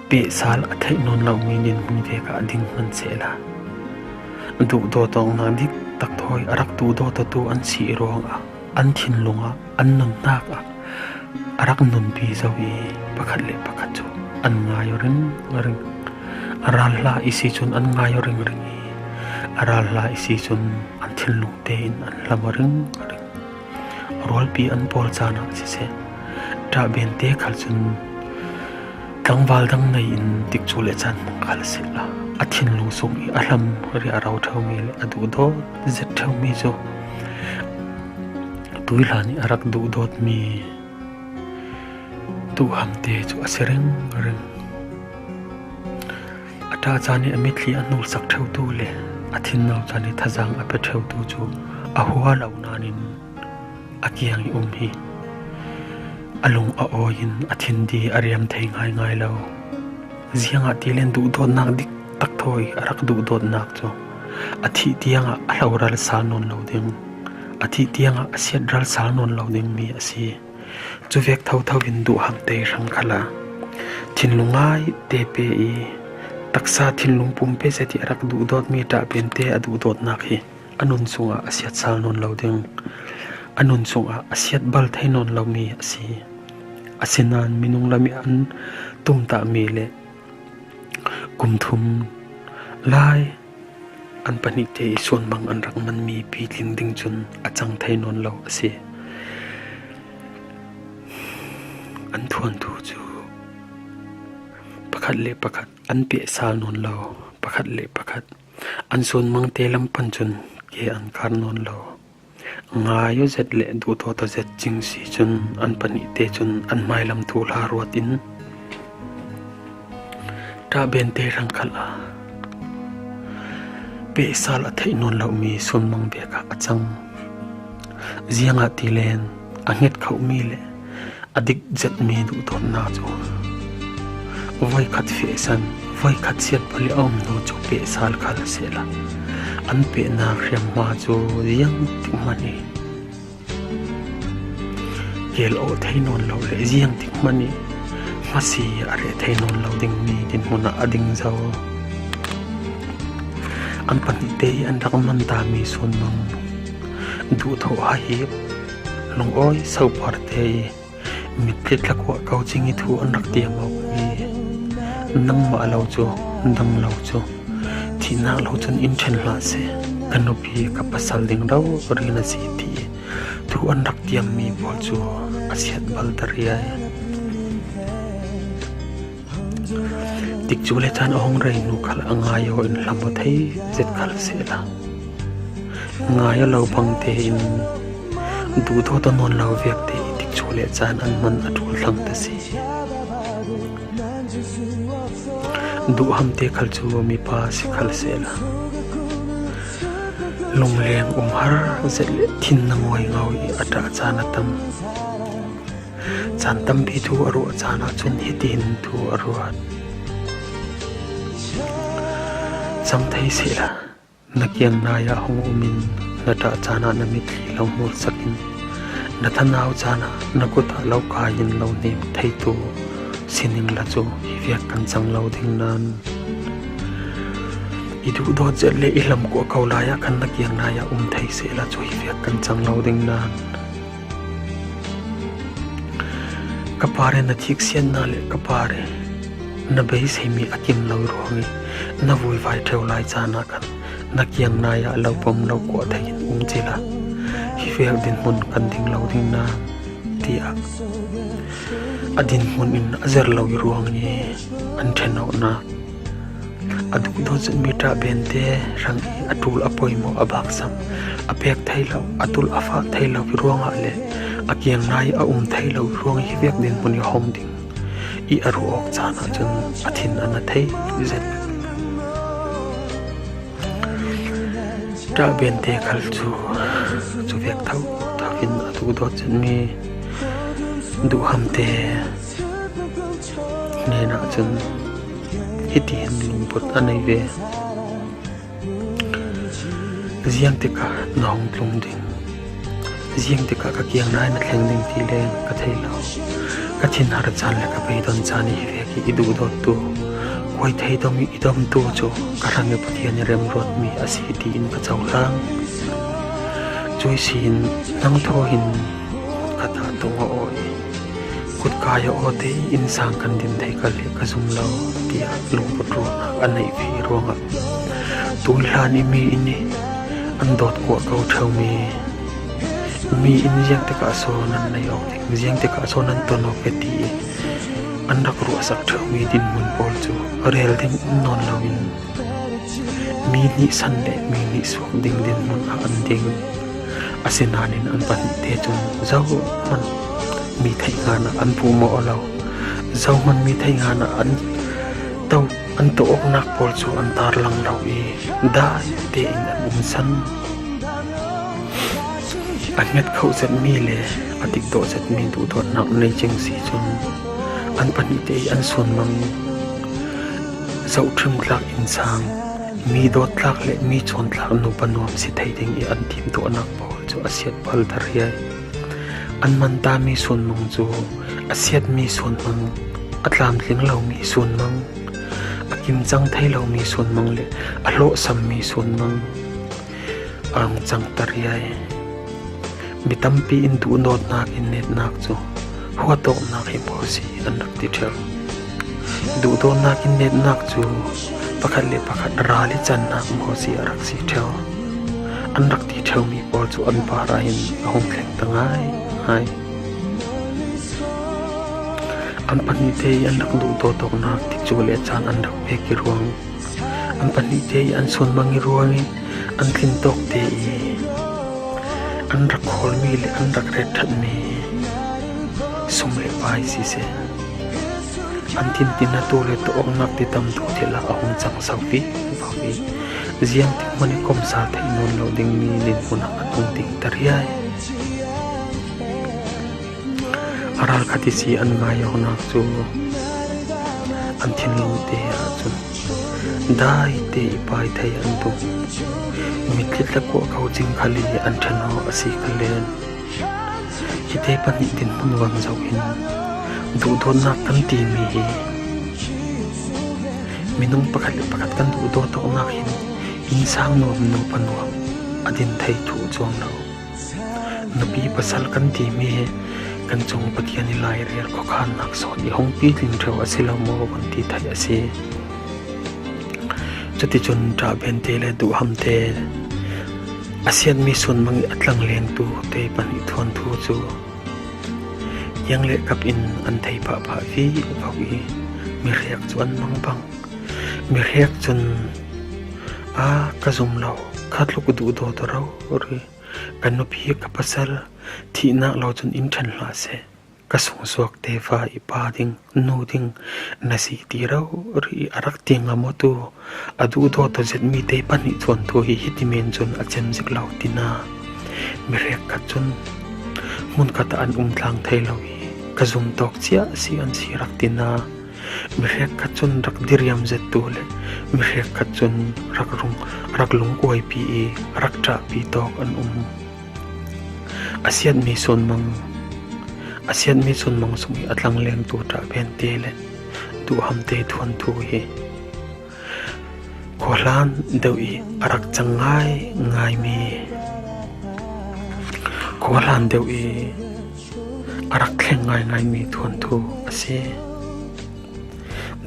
pehsal a theih nawn lomi dinhmun vek ah a ding hmanh sehla, duhdawt awknak dik tak thawi a rak duhdawt awtu an si i ruangah an thinlung ah, an nunnak ah a rak nunpi zo i pakhat le pakhat cu an ngai aw ringring. A ral hla i si cun an ngai aw ringring i a ral hla i si cun an thinlung tein an hlam aw ringring. A rualpi an pawl caan ah siseh, Ṭah Bente khal cun tlangval dang nei in tikcu le caan hmang khal a si la, a thinlung sung i a hlam riah a ro ṭheumi le a duhdawt zet ṭheumi cu tuihlan i a rak duhdawtmi Duh Hamte cu a si ringring. A ṭah caan i a mitthli a hnulsak ṭheutu le a thinno caan i thazaang a pe ṭheutu cu a hua lo nain a kiang i um hi. A lung a awi in a thin di a riam thei ngaingai lo. Ziangahtile duhdawtnak dik tak thawi a rak duhdawtnak cu a thih tiangah a hloral sal nawn lo ding, a thih tiangah a siatral sal nawn lo dingmi a si. Cuvek thotho in Duh Hamte hrang khal ah thinlung ngai te pe i taksa thinlung pumpe zet i a rak duhdawtmi Ṭah Bente a duhdawtnak hi a nun sungah a siat sal nawn lo ding, a nun sungah a siat bal thei nawn lomi a si. Asinain minung lam i an tumtahmi le kum thum lai an pahnihte i sunmang an rak manmi pitling ding cun a cang thei nawn lo a si. An thuanthu cu pakhat le pakhat an peh sal nawn lo, pakhat le pakhat an sunmangte lam pan cun ke an kar nawn lo. Ngai aw zet le duhdawt aw zet cing si cun an pahnihte cun an hmailam thuhla ruat in Ṭah Bente hrang khal ah peh sal a theih nawn lomi sunmang vek ah a cang. Ziangahtile a hnget khomi le a dik zetmi duhdawtnak cu voikhat fehsan, voikhat siat pali a um hnu cu peh sal khal a si la, an pehnak hriamhma cu ziang tik hmanh i kel awh thei nawn lo le ziang tik hmanh i hmasi a reh thei nawn lo dingmi dinhmun ah a ding zo. An pahnihte i an rak man tami sunmang duhthawh hahip, lungawi soparte i mitlit tlakuah ko cing i thu an rak tiam awk i nangmah lo cu, dang lo cu, thihnak lo cun in ṭhen hlah seh, ka nupi ka pasal ding rori na si ti thu an rak tiammi pawl cu a siat bal ta riai. Tikcu le caan a hung rei hnu khal a ngai aw in hlam aw thei zet khal sehla, ngai aw lo bang tein duhdawt aw nawn lo viakte i tikcu le caan an man a ṭul thlang ta si. Duh Hamte khal cu mipa si khal sehla, lungleng um har zet le thin na ngawi ngawi i a ṭah caan a tam. Caan tampi thu a ruah caan ahcun hitihin thu a ruat. Cang thei sehla, na kiang nai ah hung um in na ṭah caan ah na mitthli lo hnulsak in na thanau caan ah na kut ah lo kai in lo nem theitu sining la cu hi viak kan cang lo ding nan, i duhdawt zet le i hlamkuah ko lai ah khan na kiang nai ah um thei sehla cu hi viak kan cang lo ding nan. Ka pare na thiksiatna le ka pare na beiseimi a kim lo ruang i na vuivai ṭheu lai caan ah khan na kiang nai ah lo pom lo kuah thei in um cila hi viak dinhmun kan ding lo ding nan, tiah a dinhmun in a zer lo i ruang i an ṭhen awknak, a duhdawt zetmi ṭah bente hrang i a ṭul a poimawh a baksam, a pek thei lo, a tulh a fah thei lo i ruangah le a kiang nai a um thei lo i ruang i hi viak dinhmun i hong ding i a ruah awk caan ahcun a thin a na thei zet. Ṭah bente khal cu cuvek tho tho in a duhdawt zetmi duhhamte hnenah cun hitihin lungput a nei ve. Ziang tikah na hung tlung ding, ziang tikah ka kiang nai na thleng ding ti leng ka thei lo. Ka thinhar caan le ka beidon caan i hi vek i, i duhdawttu, kuai thei dom i, i domtu cu ka hrang i Pathian i remruatmi a si tiin ka cohlang. Cuih si in nang thaw in ka tah tung aw i, kutkai aw te, innsang kan din thei ka leh ka zum lo, tiah lungput ruahnak a neih ve i ruangah tuihlan i mi in i an dawt kuah ko ṭheumi Mi in ziangtik ah saw nan nei awk ding, ziangtik ah saw nan ton awk e ti i an rak ruahsak ṭheu mi dinhmun pawl cu rel ding um nawn loin, mi hnihsan le mi hnihsuak ding dinhmun ah an ding. Asinain an pahnihte cun zohman mi theih hngah ah an puhmawh lo, zohman mi theih hngah ah an to, an to awknak pawl cu an tarlang lo i dai tein an umsan. A hnget kho zetmi le a dikdawh zetmi duhdawtnak nei cing si cun an pahnihte i an sunmang zohṭhim tlak innsang, mi dawt tlak le mi cawn tlak nupa nuam si thei ding i an timtuahnak pawl cu a siat pal ta riai. An mantami sunmang cu a siatmi sunmang, a tlamtling lomi sunmang, a kimcang thei lomi sunmang le a hlawhsammi sunmang a hung cang ta riai. Mi tampi in duhdawtnak in netnak cu huatawknak hi maw si an rak ti ṭheu. Duhdawtnak in netnak cu pakhat le pakhat ral i cannak maw si a rak si ṭheu. An rak ti ṭheumi pawl cu an parah hin a hung thleng ta ngaingai. An pahnihte i an rak duhdawt awknak tikcu le caan an rak pek i ruang, an pahnihte i an sunmang i ruang i an tlin tawkte i an rak khawlmi le an rak ret ṭhatmi sum le pai siseh, an tintin a tu le tawh awknak ti tamtu thil ah a hung cang so vivo i ziangtik hmanh i komsa theih nawn lo dingmi dinhmun ah an hung ding ta riai. A ralkhat i si an ngai awknak cu an thinlungte ah cun dai te i pai thei an tum. Mitlit le kuah kho cing khal i an ṭhen aw a si khaleen. Hite pahnih dinhmun van zoh hin duhdawtnak kan timi hi minung pakhat le pakhat kan duhdawt awknak hin innsang nuam, nupa nuam a din thei thu cuang lo. Nupi pasal kan timi hi kan cung Pathian i lairel khuakhannak sawn i hung pitling ṭheu a si lo maw van ti theih a si. Cuticun ṭahbente le duhhamte, a siatmi sunmang i a tlanglengtu te pahnih thuanthu cu kiang le kap in an thei phahphah vivo i mihrek cu an mang bang. Mihrek cun a ka zum lo, ka tluk duhdawt rori, ka nupi ka pasal thihnak lo cun in ṭhen hlah seh. Ka sungsuakte fa i pa ding, nu ding na si ti rori i a rak ti ngam awtu a duhdawt aw zetmi te pahnih thuanthu hi hiti men cun a cem zik lo tina. Mihrek khat cun hmunkhat ah an um tlang thei lo i ka zum tawk cia si an si rak tina. Mihrek khat cun rak diriam zettu le mihrek khat cun rak rung, rak lungkuaipi i rak ṭahpi tawk an um. A siatmi sunmang, a siatmi sunmang sung i a tlanglengtu ṭahbente le duhhamte thuanthu hi khuahlan deuh i a rak cang ngaingaimi, khuahlan deuh i a rak thleng ngaingaimi thuanthu a si.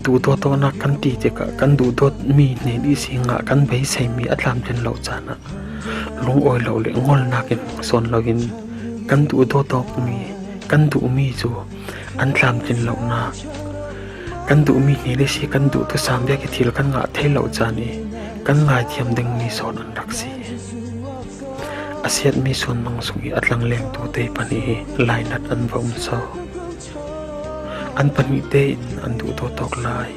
Duhdawt awknak kan ti tikah kan duhdawtmi hnen ihsi ngah kan beiseimi a tlamtlin lo caan ah lungawi lo le ngolnak in hmang sawn loin kan duhdawt awkmi, kan duhmi cu an tlamtlin lonak, kan duhmi hnen ihsi kan duh thusam biak i thil kan ngah thei lo caan i kan ngaithiam dingmi sawn an rak si. A siatmi sunmang sung i a tlanglengtu te pahnih hi lainat an va um so. An pahnih tein an duhdawt awk lai.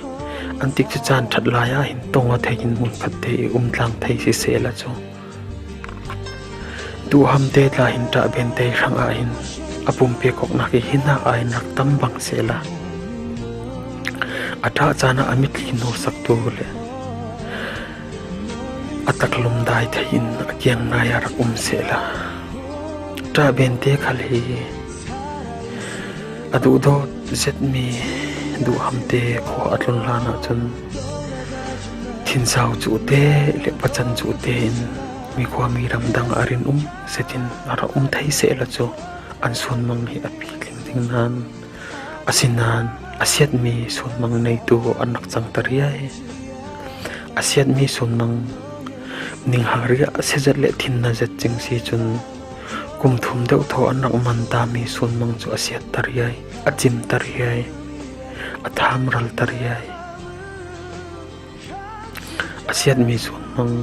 An tikcu caan ṭhat lai ah hin tong aw thei in hmunkhat te i um tlang thei sisehla cu, duhhamte tla hin ṭahbente hrang ah hin a pumpe kawknak i hi hna ah hin rak tam bang sehla, a ṭah caan ah a mitthli hnursaktu le a taklum dai thei in a kiang nai ah rak um sehla, ṭahbente khal hi a duhdawt zetmi duhhamte khua a tlun hlan ahcun thinsau cuhte le pacan cuhte in mikhuami ramdang a rinum zetin a rak um thei sehla cu an sunmang hi a pitling ding nain, asinain a siatmi sunmang neitu an rak cang ta riai. A siatmi sunmang ninghang riah siazet le thinna zet cing si cun Kum thum deuh thaw an rak man ta mi sunmang cu a siatter hi ai, a cimter hi ai, a thamralter hi ai. A siatmi sunmang